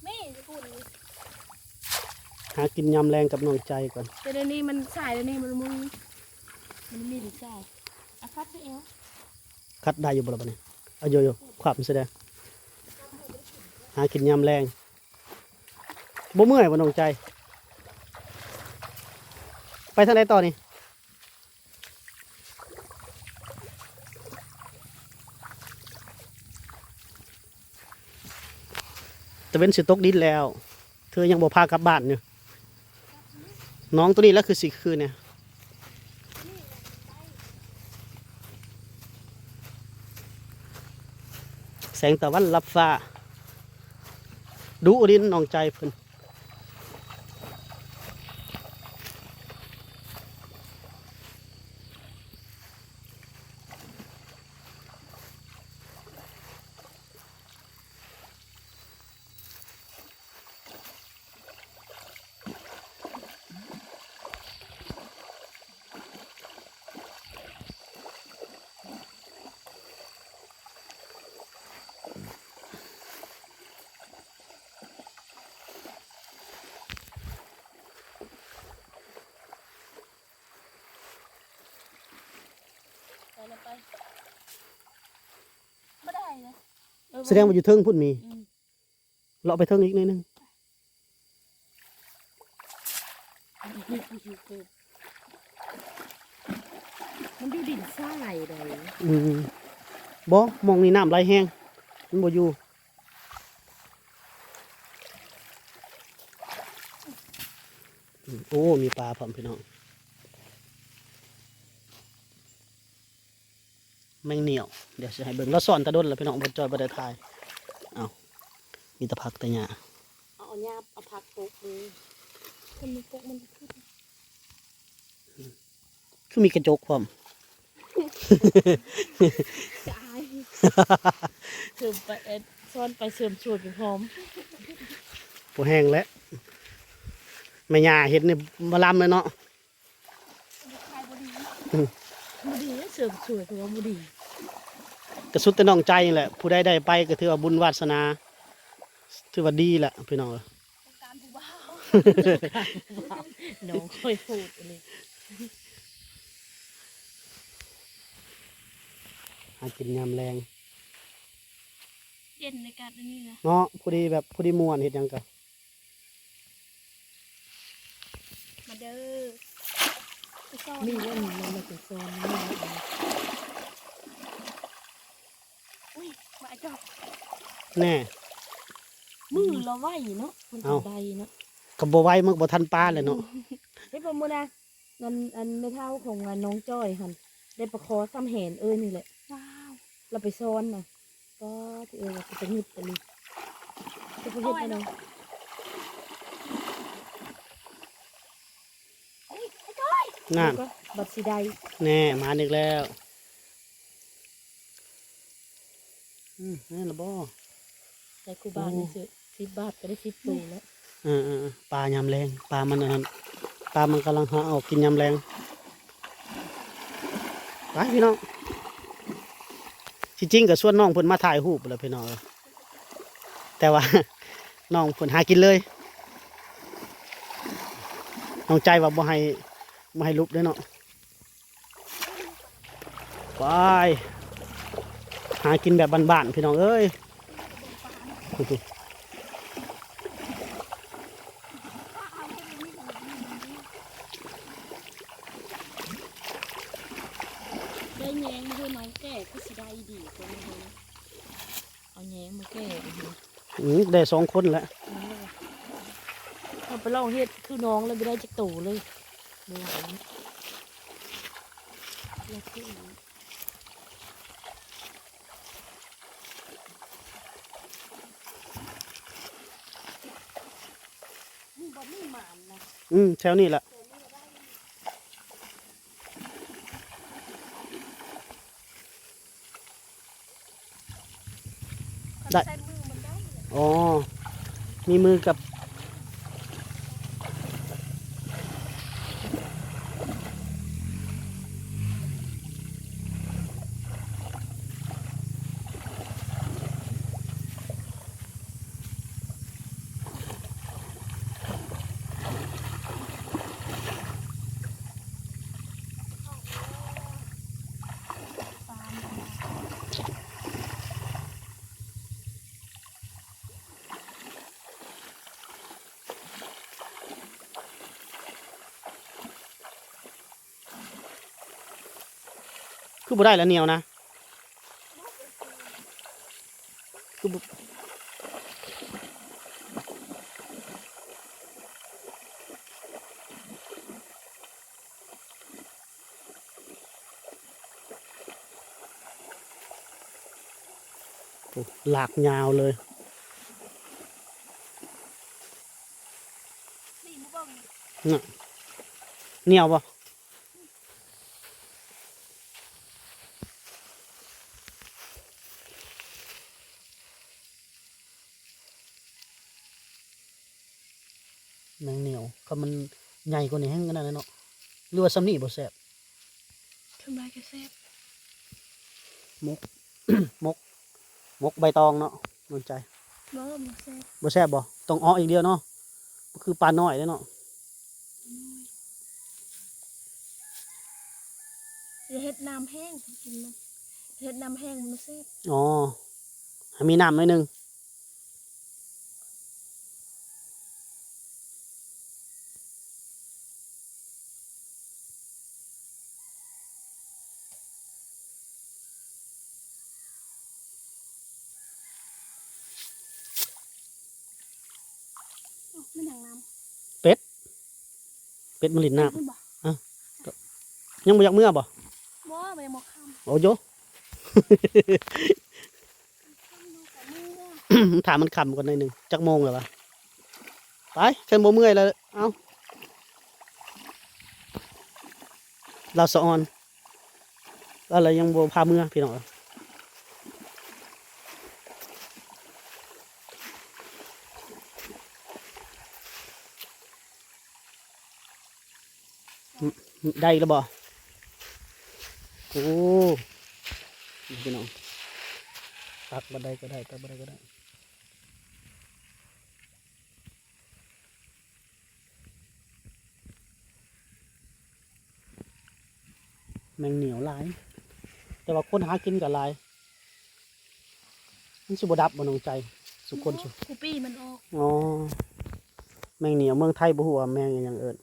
ແມ່ນຢູ່ພຸ້ນນີ້ ຫາກິນຍາມແລງກັບນ້ອງໃຈກ່ອນ. ແຕ່ດຽວນີ້ມັນ ຊາຍດຽວນີ້ມັນບໍ່ມີ ມັນມີແຕ່ຊາຍ. ອາ ຄັດໃສ່ແອວ ຄັດໄດ້ຢູ່ບໍ່ລະບັດນີ້? ເອົາ ໂຍໂຍ ຄວັບໃສ່ແດ່. ຫາກິນຍາມແລງ ບໍ່ເມື່ອຍບໍ່ນ້ອງໃຈ? ໄປທາງໃດຕໍ່ນີ້? ຕາເວັນຊິຕົກດິນແລ້ວ ເທື່ອຍັງບໍ່ພາກັບບ້ານຢູ່. ໜອງໂຕນີ້ລະຄືຊິຄືແນ່. ແສງຕາວັນລັບຟ້າ ດຸດິນນ້ອງໃຈເພິ່ນ. ໄປແລ້ວໄປ ບໍ່ໄດ້ນະ. ເອີ ສະແດງວ່າຢູ່ເທິງພຸ້ນມີ. ອືມ ເລາະໄປເທິງອີກໜ້ອຍໜຶ່ງ. ມັນຢູ່ດິນຊາຍໃດ. ອືມ ບໍ່ ໝ່ອງນີ້ນ້ຳໄຫຼແຮງ ມັນບໍ່ຢູ່. ອືມ ໂອ້ ມີປາພ້ອມພີ່ນ້ອງ. ແມງໜຽວ ດຽວຊິໃຫ້ເບິ່ງ ລາວສອນແຕ່ດົນແລ້ວພີ່ນ້ອງ ບໍ່ ຈອຍບໍ່ໄດ້ຖ່າຍ. ເອົ້າ ມີແຕ່ຜັກແຕ່ຫຍ້າ. ເອົາ ເອົາຫຍ້າ ເອົາຜັກປົກເລີຍ. ຄັນມັນປົກມັນຄື ຄືມີກະຈົກພ້ອມ. ອາຍ ເສີມໄປ ເອີ ສອນໄປເສີມສວນໄປພ້ອມ. ບໍ່ແຫ້ງແລ້ວ ແມ່ຍ່າເຮັດນີ້ບໍ່ລຳເລີຍເນາະ. ຂາຍບໍ່ດີ ອືມ ບໍ່ດີ ເສີມສວຍເພິ່ນວ່າບໍ່ດີ. ກະສຸດແຕ່ນ້ອງໃຈນີ້ແຫຼະ ຜູ້ໃດໄດ້ໄປກະຖືວ່າບຸນວາສະໜາ ຖືວ່າດີແຫຼະພີ່ນ້ອງເອີຍ. ຕ້ອງການຜູ້ບ່າວ ນ້ອງຄ່ອຍໂພດອີ່ຫຼີ. ຫາກິນຍາມແລງ ເຢັນອາກາດອັນນີ້ນະ ເນາະ ພໍດີແບບ ພໍດີມ່ວນ ເຮັດຫຍັງກະ ມາເດີ ໄປສອນ ນີ້ແຫຼະ ນີ້ແຫຼະ ໄປສອນນີ້ແຫຼະ. ອຸ້ຍ ມາຈອກ ແນ່ ມືລະໄວເນາະ ມັນກະໄວເນາະ. ເອົ້າ ກະບໍ່ໄວ ມັນກະບໍ່ທັນປາແຫຼະເນາະ. ເຮັດບໍ່ມື້ນະ ອັນ ອັນແມ່ເຖົ້າຂອງອັນນ້ອງຈ້ອຍຫັ້ນ ໄດ້ປາຄໍ່າສ່ຳແຫນເອີຍນີ້ແຫຼະ. ວ້າວ ລະໄປຊ້ອນນະ. ປ້າ ທີ່ເອີຍວ່າເປັນຕາງຶດອັນນີ້ ເປັນຕາງຶດອັນນີ້. ນັ້ນ ບັດຊິໄດ້ ແນ່ ມາອີກແລ້ວ. ອືມ ແມ່ນລະບໍ່? ໄດ້ຄູ່ບ້ານ ໂອ້ ນີ້ ຊິບ ສິບບາດກະໄດ້ສິບໂຕແລ້ວ. ເອີໆໆ ປາຍາມແລງ ປາມັນອັນນັ້ນ ປາມັນກຳລັງຫາອອກກິນຍາມແລງ. ໄປພີ່ນ້ອງ ທີ່ຈິງກະຊວນນ້ອງເພິ່ນມາຖ່າຍຮູບແຫຼະພີ່ນ້ອງເອີຍ ແຕ່ວ່ານ້ອງເພິ່ນຫາກິນເລີຍ. ນ້ອງໃຈວ່າບໍ່ໃຫ້ ບໍ່ໃຫ້ຫຼຸບເດ້ເນາະ. ໄປ ຫາກິນແບບບ້ານໆ ພີ່ນ້ອງເອີຍ. ໄດ້ແຍງມາໃຫ້ນ້ອງແກ້ ຄືຊິໄດ້ດີກວ່ານີ້ເນາະ. ເອົາແຍງມາແກ້ອີກ. ອືມ ໄດ້ສອງຄົນແຫຼະ. ເອີ ເຮົາໄປລອງເຮັດຄືນ້ອງແລ້ວບໍ່ໄດ້ຈັກໂຕເລີຍ. ບໍ່ໄຫວ ອືມ ແຖວນີ້ແຫຼະ. ໄດ້ ໃຊ້ມືມັນໄດ້ແຫຼະ. ອໍ ມີມືກັບ ເ ບໍ່ໄດ້ລະໜຽວນະ ຄືບໍ່ ໂອ້ ລາກຍາວເລີຍ ນີ້ບໍ່ເບິ່ງ ນະ ໜຽວບໍ່? ແມງໜຽວ ຄັນມັນໃຫຍ່ກວ່ານີ້ແຮງຂະໜາດນັ້ນເນາະ ຫຼືວ່າສ່ຳນີ້ບໍ່ແຊບ? ສ່ຳຫຼາຍກໍແຊບ ໝົກ ໝົກ ໝົກໃບຕອງເນາະ ນ້ອງໃຈ. ບໍ່ ບໍ່ແຊບ ບໍ່ແຊບບໍ່? ຕ້ອງເອາະຢ່າງດຽວເນາະ ຄືປານ້ອຍເດ້ເນາະ. ຊິເຮັດນ້ຳແຫ້ງກິນມັນ ເຮັດນ້ຳແຫ້ງມັນແຊບ. ອໍ ໃຫ້ມີນ້ຳໜ້ອຍໜຶ່ງ. ເປັດ ເປັດມາຫຼິ້ນນ້ຳ ຍັງບໍ່ຢາກເມືອບໍ່? ບໍ່ ມັນຍັງບໍ່ຄ່ຳ ໂອ້ໂຢ ຖ້າມັນຄ່ຳກ່ອນໜ້ອຍໜຶ່ງ ຈັກໂມງແລ້ວວະ? ໄປ ຄັນບໍ່ເມື່ອຍແລ້ວ ເອົາ ລາວສະອອນ ລາວລະຍັງບໍ່ພາເມືອພີ່ນ້ອງ. ໄດ້ແລ້ວບໍ່? ໂອ້ ພີ່ນ້ອງ ຕັກບໍ່ໄດ້ກໍໄດ້ ຕັກບໍ່ໄດ້ກໍໄດ້. ແມງໜຽວຫຼາຍ ແຕ່ວ່າຄົນຫາກິນກໍຫຼາຍ. ມັນຊິບໍ່ດັບບໍ່ນ້ອງໃຈ? ສຸຄົນ ບໍ່ ຊຸ ກູປີມັນອອກ. ອໍ ແມງໜຽວເມືອງໄທບໍ່ຮູ້ວ່າແມງອີ່ຫຍັງເອີ້ນ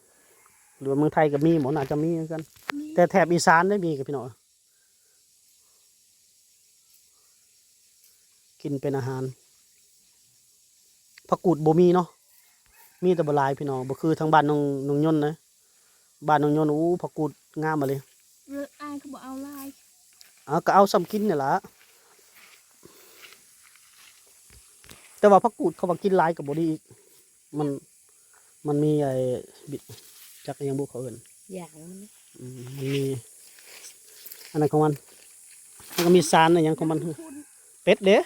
ຫຼືວ່າເມືອງໄທກໍມີບໍ່? ໜ້າຈະມີຄືກັນ ມີ ແຕ່ແຖບອີສານໄດ້ມີກັບພີ່ນ້ອງ ກິນເປັນອາຫານ. ຜັກກູດບໍ່ມີເນາະ ມີແຕ່ບໍ່ຫຼາຍພີ່ນ້ອງ ບໍ່ຄືທາງບ້ານນ້ອງ ນ້ອງຍົນເດ້. ບ້ານນ້ອງຍົນ ໂອ້ ຜັກກູດງາມອີ່ຫຼີ. ເອີ ອ້າຍຄືບໍ່ເອົາຫຼາຍ? ເອົາ ກໍເອົາສ່ຳກິນນີ້ລະ ແຕ່ວ່າຜັກກູດເຂົາວ່າກິນຫຼາຍກໍບໍ່ດີອີກ ມັນ ມັນມີໄອ້ ບິ ຈັກອີ່ຫຍັງບຸເຂົາເອີ້ນ ຢາງມັນ ອືມ ມັນມີອັນນັ້ນຂອງມັນ ມັນກໍມີສານອີ່ຫຍັງຂອງມັນ. ເປັດເດ້?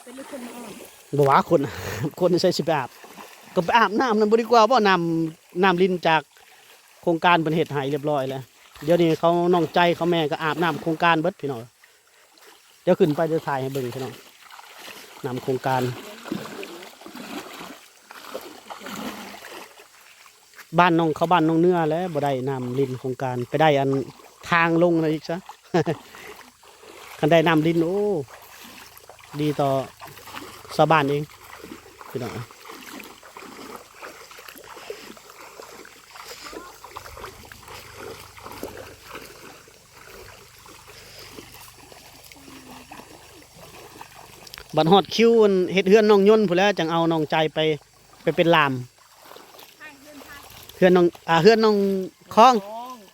ເປັດຫຼືຄົນມາອາບ? ບໍ່ວ່າຄົນ ຄົນໃສຊິໄປອາບ ກໍໄປອາບນ້ຳນັ້ນບໍ່ດີກວ່າບໍ່? ນ້ຳ ນ້ຳລິນຈາກໂຄງການເພິ່ນເຮັດໃຫ້ຮຽບຮ້ອຍແລ້ວ. ດຽວນີ້ເຂົາ ນ້ອງໃຈເຂົາແມ່ກໍອາບນ້ຳໂຄງການເບິດພີ່ນ້ອງ. ດຽວຂຶ້ນໄປ ດຽວຖ່າຍໃຫ້ເບິ່ງພີ່ນ້ອງ ນ້ຳໂຄງການ. ບ້ານໜອງ ເຂົ້າບ້ານໜອງເໜືອແຫຼະ ບໍ່ໄດ້ນ້ຳລິນໂຄງການ ໄປໄດ້ອັນທາງລົງນັ້ນອີກຊະ. ຄັນໄດ້ນ້ຳລິນ ໂອ້ ດີຕໍ່ຊາວບ້ານເອງພີ່ນ້ອງ. ບັດຮອດຄິວອັນເຮັດເຮືອນນ້ອງຍົນພຸ້ນແຫຼະ ຈັ່ງເອົານ້ອງໃຈໄປ ໄປເປັນລ່າມ. ເຮືອນນ້ອງ ອ່າ ເຮືອນນ້ອງຄອງ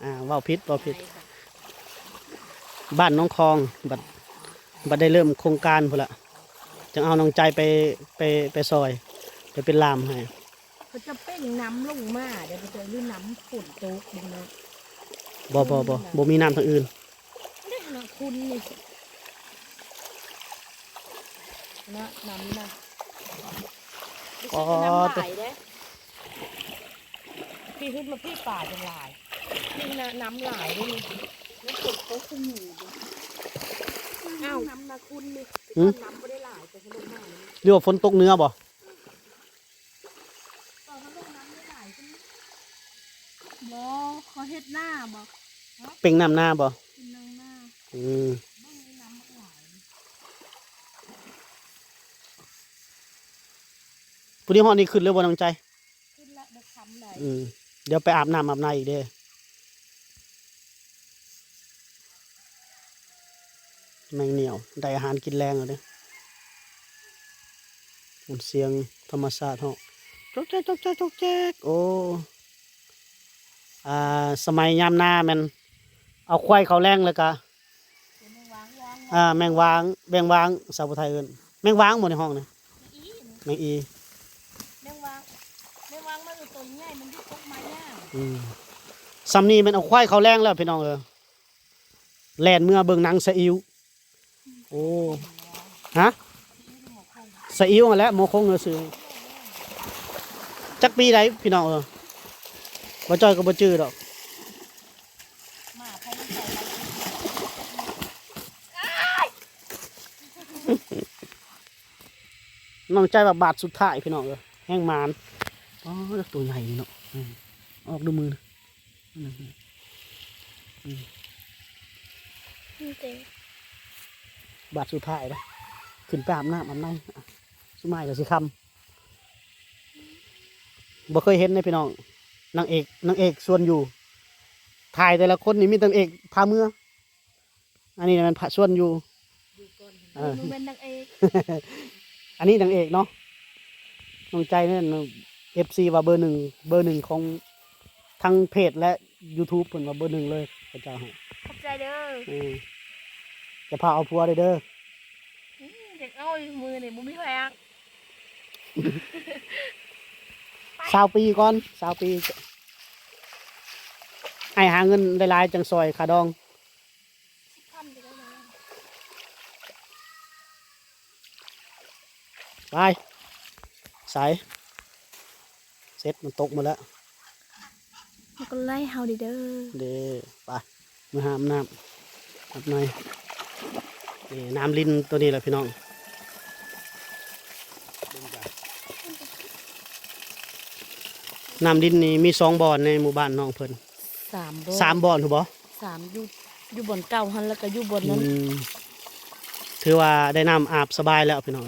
ອ່າ ເວົ້າຜິດ ເວົ້າຜິດ ບ້ານໜອງຄອງ. ບັດ ບັດໄດ້ເລີ່ມໂຄງການພຸ້ນລະ ຈັ່ງເອົານ້ອງໃຈໄປ ໄປ ໄປຊ່ອຍ ໄປເປັນລ່າມໃຫ້. ເຂົາຈະເປັ່ງນ້ຳລົງມາເດ້ ບໍ່ເຈົ້າ ຫຼືນ້ຳຝົນຕົກເບິ່ງເນາະ. ບໍ່ ບໍ່ ບໍ່ ບໍ່ມີນ້ຳທາງອື່ນ. ນີ້ນະ ຂຸ່ນນີ້ນະ ນ້ຳນີ້ນະ ອໍ ນ້ຳຫຼາຍເດ້. ພີ່ຂຶ້ນມາ ພີ່ປາຈັ່ງຫຼາຍ ນີ້ນະ ນ້ຳຫຼາຍເດ້ນີ້. ມັນຝົນຕົກຄຸມຢູ່ເດ້. ອ້າວ ນ້ຳນະຂຸ່ນນີ້ ຫື? ນ້ຳບໍ່ໄດ້ຫຼາຍ ແຕ່ເຂົາລົງມານີ້ ຫຼືວ່າຝົນຕົກເໜືອບໍ່? ບໍ່ ເຂົາເຮັດນາບໍ່? ເປັ່ງນ້ຳນາບໍ່? ເປັນນາ ອືມ ຜູ້ທີ່ຮອດນີ້ຂຶ້ນເລີຍບໍ່ນ້ອງໃຈ? ຂຶ້ນລະ ບໍ່ຄ່ຳໃດ. ອືມ ດຽວໄປອາບນ້ຳອາບໃນອີກເດີ້. ແມງໜຽວ ໄດ້ອາຫານກິນແລງແລ້ວເດ້. ສຽງທຳມະຊາດຮ້ອງ ຈອກແຈກ ຈອກແຈກ ຈອກແຈກ. ໂອ້ ອ່າ ສະໄໝຍາມນາແມ່ນເອົາຄວາຍເຂົ້າແລງ ແລ້ວກະ ແມງວາງ ອ່າ ແມງວາງ ແມງວາງ ສາວຜູ້ໄທເອີ້ນແມງວາງບໍ່ໃນຫ້ອງນີ້? ແມງອີ່ ແມງວາງ ແມງວາງມັນໂຕໃຫຍ່ ມັນຢູ່ກົກໄມ້ຍາວ. ອືມ ສ່ຳນີ້ແມ່ນເອົາຄວາຍເຂົ້າແລງແລ້ວພີ່ນ້ອງເອີຍ. ແລ່ນເມືອເບິ່ງໜັງຊະອິ້ວ. ໂອ້ ຮະ? ຊະອິ້ວຫັ້ນແຫຼະ ໝໍຄົງຊື່. ຈັກປີໃດພີ່ນ້ອງເອີຍ ບໍ່ຈ້ອຍກໍບໍ່ຈື່ດອກ. ນ້ອງໃຈວ່າບາດສຸດທ້າຍພີ່ນ້ອງເອີຍ ແຮງໝານ. ອໍ ໂຕໃຫຍ່ເນາະ ອືມ ອອກດູມືນະ. ອືມ ອືມ ບາດສຸດທ້າຍລະ ຂຶ້ນໄປອາບນ້ຳອາບໃນ ສຸມາຍກໍຊິຄ່ຳ. ບໍ່ເຄີຍເຫັນເດ້ພີ່ນ້ອງ ນາງເອກ ນາງເອກຊວນຢູ່ ຖ່າຍແຕ່ລະຄົນນີ້ມີແຕ່ນາງເອກພາເມືອ. ອັນນີ້ແມ່ນພະຊວນຢູ່ ເອີ ບໍ່ແມ່ນນາງເອກ ອັນນີ້ນາງເອກເນາະ. ນ້ອງໃຈນັ້ນ ເອັຟຊີ ວ່າເບີໜຶ່ງ ເບີໜຶ່ງຂອງທັງເພຈ ແລະ ຢູທູບ ເພິ່ນວ່າເບີໜຶ່ງເລີຍ ເຂົາເຈົ້າໃຫ້. ຂອບໃຈເດີ. ເອີ ຈະພາເອົາຜົວເດີ. ອືມ ຢາກເອົາຢູ່ມື້ນີ້ ບໍ່ມີໃຜຮັກ. ຊາວປີກ່ອນ ຊາວປີ ອ້າຍຫາເງິນຫຼາຍໆ ຈັ່ງຊ່ອຍຄ່າດອງ. ໄປ ໃສ ເສັດ ມັນຕົກໝົດແລ້ວ. ມັນກໍໄລ່ເຮົາເດີ ເດີ ໄປ ມາຫາບນ້ຳ ອາບໃນ. ນີ້ ນ້ຳລິນໂຕນີ້ແຫຼະພີ່ນ້ອງ. ນ້ຳລິນນີ້ມີສອງບ່ອນໃນໝູ່ບ້ານນ້ອງເພິ່ນ. ສາມບ່ອນ ສາມບ່ອນພຸ້ນບໍ່? ສາມ ຢູ່ ຢູ່ບ່ອນເກົ່າຫັ້ນ ແລ້ວກໍຢູ່ບ່ອນນັ້ນ. ອືມ ຖືວ່າໄດ້ນ້ຳອາບສະບາຍແລ້ວພີ່ນ້ອງ.